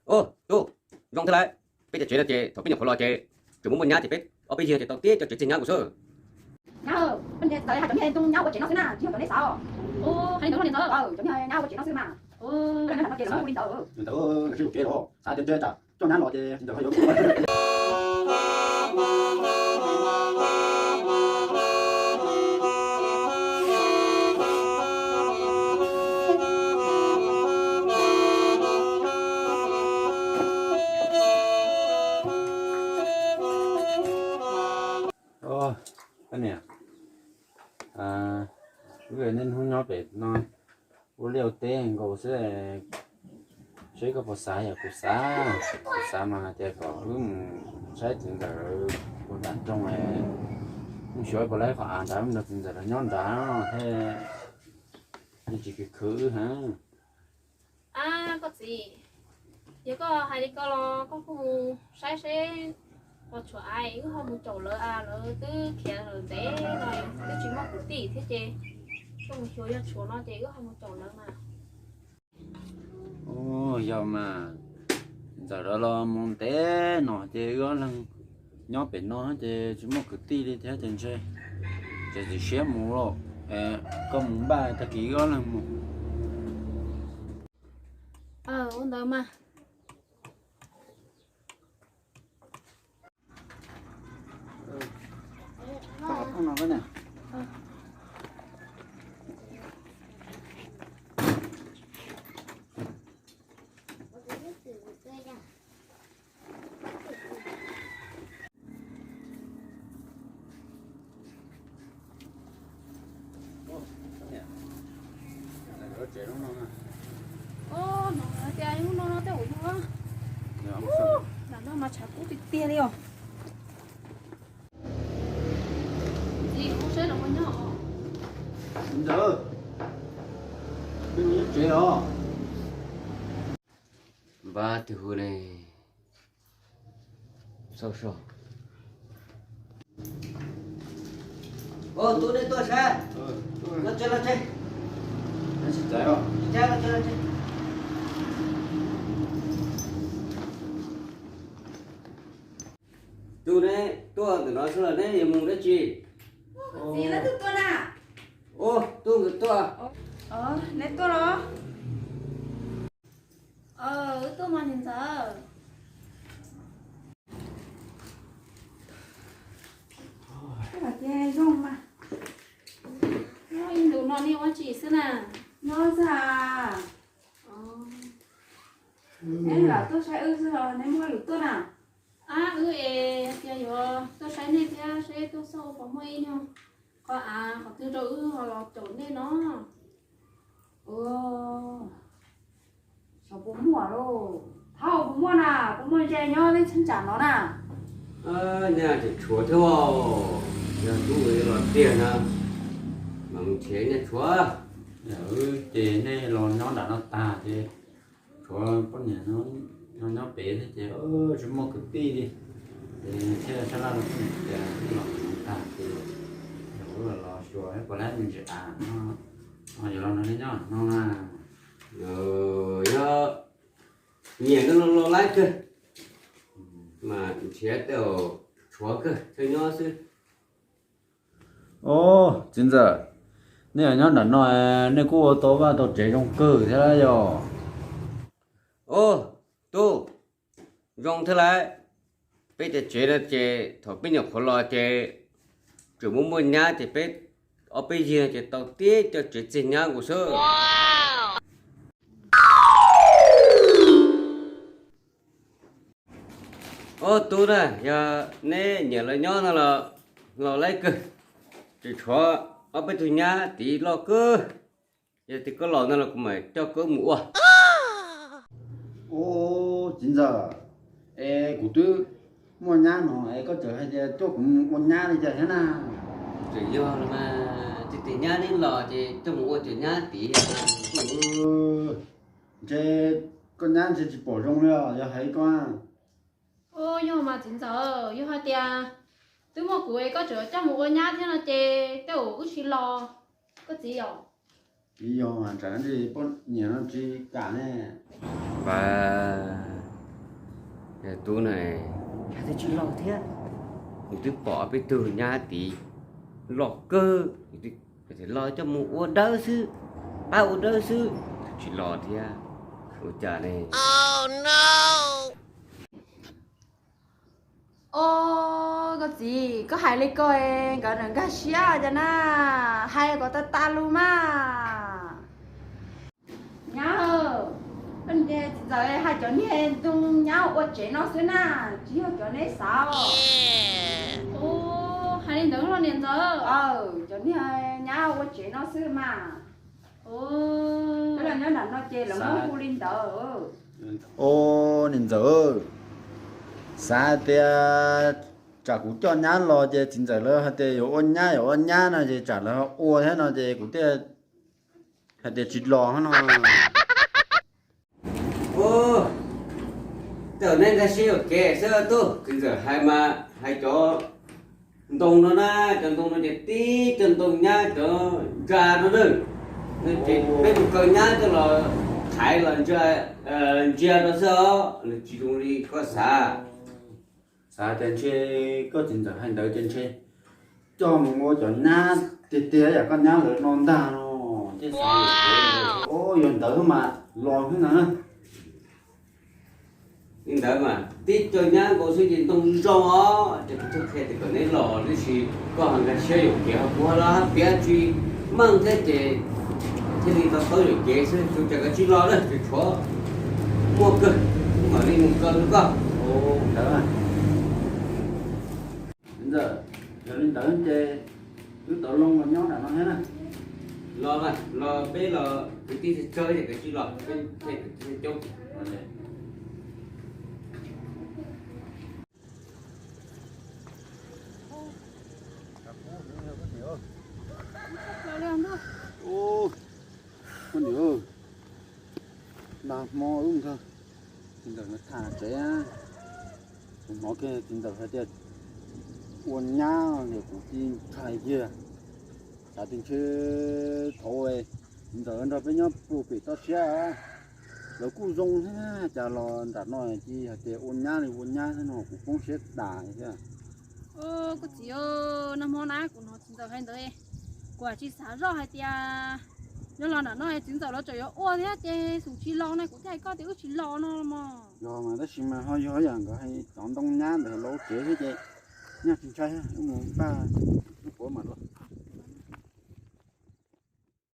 Ub, tub, zoo thiab lauj. Peb tej tsev no ces thaum peb nyuam qhuav los ces tseem muaj muaj nyab ces peb ob peb yig ces tau tib co tsev txiag nyab nkaus xwb. Nyab, peb tsev txawv hais cov niag ntoo nyab ua tsev no xwb na, tsis yog cov nej xav. Hais li ntawd los niam ntxawm, cov niag nyab ua tsev no xwb mas. Ntawd, xav tias ntshe coj nyab los ces ntawd yuav Koj niam, wb niaj hnub nyob pem no ua liaj ua teb nkaus xwb, seb koj puas xav yom? Kuv xav, kuv xav mas hais tias kom wb mus saib txiv ntxawm puas nram nroog, mus xyuas puas laib qhov av nrad, mus nrog txiv ntxawm los nyob nrad thiaj li tsis khwv khwv wb heev. A, koj txiv, yog koj hais li ko los koj kuj mus saib seb puas tshuav av, wb ho mus caum lawv, lawv twb khiav lawm ntev no, twb tsis muaj kwv tij thiab ces koj mus xyuas yog tshuav no ces wb ho mus caum lawv mas. Yog mas, ntxawm lawv los mus ntev no ces wb ob leeg nyob pem no ces tsis muaj kwv tij li thiab ces ntshe txiav txim siab mus lawm. Koj mus npaj tag kis wb ob leeg mus. Ua ntawd mas. Ub, no tias hnub no no tej ua yug, lam no mas tshav kub tiag tiag li os. Txiv, ua saib los nyob. Ntxawm, peb mus nyob tsev os. Npab twg hu ne? Sau sau. Ub, tub, nej tuaj saib. Los tsev, los tsev. Tsev, los tsev, los tsev. Tub, neb tuaj ntawm no xwb los neb yuav mus dab tsi? Txiv, leej twg tuaj na? Ub, tub, nkawd tuaj. Neb tuaj los? Wb tuaj mas niam ntxawm. Zoo mas. Ib ntus no nej ua tsi xwb na? Nyob xwb as. Neb lam tuaj saib wb xwb los neb muaj lus tuaj na? Ab, wb es hais tias yuav tuaj saib nej thiab seb tuaj xauj puas muaj ib nyuag qhov av qhov twg rau wb ho los caum nej no. Xyov puas muaj lauj. Thaub, puas muaj na? Puas muaj ze nyob teb chaws ntsam no na? Nyaj tseem tshuav thiab, yog tub los tiag na, mas mus nrhiav nyaj tshuav. Ces nej los nyob nram no tag ces tshuav poj niam nyob pem thiab ces tsis muaj kwv tij li. Ces thiaj sab laj rau poj niam tias los tag ces los xyuas puas laib me ntsis av no, yuav los nrog nej nyob no na. Yog nyiam no los laib kawg, mas nrhiav tej tshuav kawg thiaj nyob xwb. Ub, txiv ntxawm, nej nyob nram no, nej kuj ua tau vaj tau tsev zoo kawg thiab yog? Ub, tub, zoo thiab lauj. Peb tej tsev no ces thaum peb nyuam qhuav los ces tseem muaj muaj nyab ces peb ob peb yig ces tau tib co tsev txiag nyab nkaus xwb. Ob tug na, yog neb nyiam los nyob no los, los laib kawg. Tseem tshuav ob peb tug nyab tid loj kawg. Yog tias koj los no los kuv mam coj koj mus ua. Ub, txiv ntxawm, es kuv twb muaj nyab no es koj tseem hais tias coj kuv mus ua nyab li cas thiab na? Tseem yog los mas, tsis tias nyab neb los ces coj mus ua cov nyab tid. Ntshe koj nyab ntshe tsis pom zoo li os, yog hais koj. Ub, yog mas txiv ntxawm, yog hais tias twb muaj kuv es koj tseem coj mus ua nyab thiab no ces tej zaum wb tsis los, koj txiv yom. Tsis yog mas, tsam no poj niam no tsis kam ne. Vas, Tub na, twb tsis los thiab. Kuv twb pom peb tug nyab tid los kawg, los coj mus ua dawb xwb, pab ua dawb xwb, tsis los thiab. Ua cas ne? Os, koj txiv, koj hais li ko, nkawd nkag siab cas na, hais kom tag tas lus mas. Nyab, txiv ntxawm hais cov niag ntoo nyab ua tsev no xwb na, tsis yog cov neb xav. Hais li ntawd los niam ntxawm? Cov niag nyab ua tsev no xwb mas. Nyob nram no ces lawv muab hu li ntawd. Os, niam ntxawm, xav hais tias tsam kuv coj nyab los ces txiv ntxawm lawv hais tias yuav ua nyab yuav ua nyab no ces tsam lawv ua thiab no ces kuv thiaj hais tias tsis los no. Ua, tej zaum neb nkag siab yuam kev xwb tub, txiv ntxawm hais mas hais cov ntoo no na, cov ntoo no ces tib cov ntoo nyab cov ntsa no na. Ces peb mus kaw nyab coj los thaiv los ntsia rau xwb os, nws tsis zoo li koj xav. Xav tias ntshe koj txiv ntxawm hais ntawd ces ntshe coj mus ua cov nyab tiag tiag yam koj nyab lawv no ntag no. Thiaj xav, o, yog ntawd mas los xwb na. Li ntawd mas tib co nyab nkaus xwb ces ntoo zoo os, ces kuv thiaj qhia tias kom neb los, tab sis koj ho nkag siab yuam kev ho kuv ho los hab piav tsis meej thiab ces thiaj li tau taub yuam kev xwb, tsuas cas koj tsis los na, tsuas tshuav muaj kawg, mam li mus kaw rau koj. Ntawd, yog li ntawd ces wb tau loo los nyob nram no thiab na. Los, los peb los kwv tij tsawg tsawg ces koj tsis los, peb coob. Koj niam, nag hmo wb nrog txiv ntxawm tham tsev, kuv hnov kiag txiv ntxawm hais tias ua nyab ces kuv cia li ntshai kiag. Xav tias ntshe thaum txiv ntxawm nrog peb nyob puag pem toj siab, lawv kuj zoo thiab, cas los nram no cia hais tias ua nyab li ua nyab thiab no kuv poob siab tas thiab. Koj txiv, nag hmo na kuv hnov txiv ntxawm hais ntawd, kuv tsis xav zoj hais tias nyob los nram no txiv ntxawm lawv tseem yuav ua thiab ces xum tsis los na, kuv thiaj hais koj tias wb tsis los no mog. Yog mas, tab sis mas ho yog yam nkawd hais cov ntoo nyab ntawd los ua tsev thiab ces nyaj tsis ntshai, wb mus npaj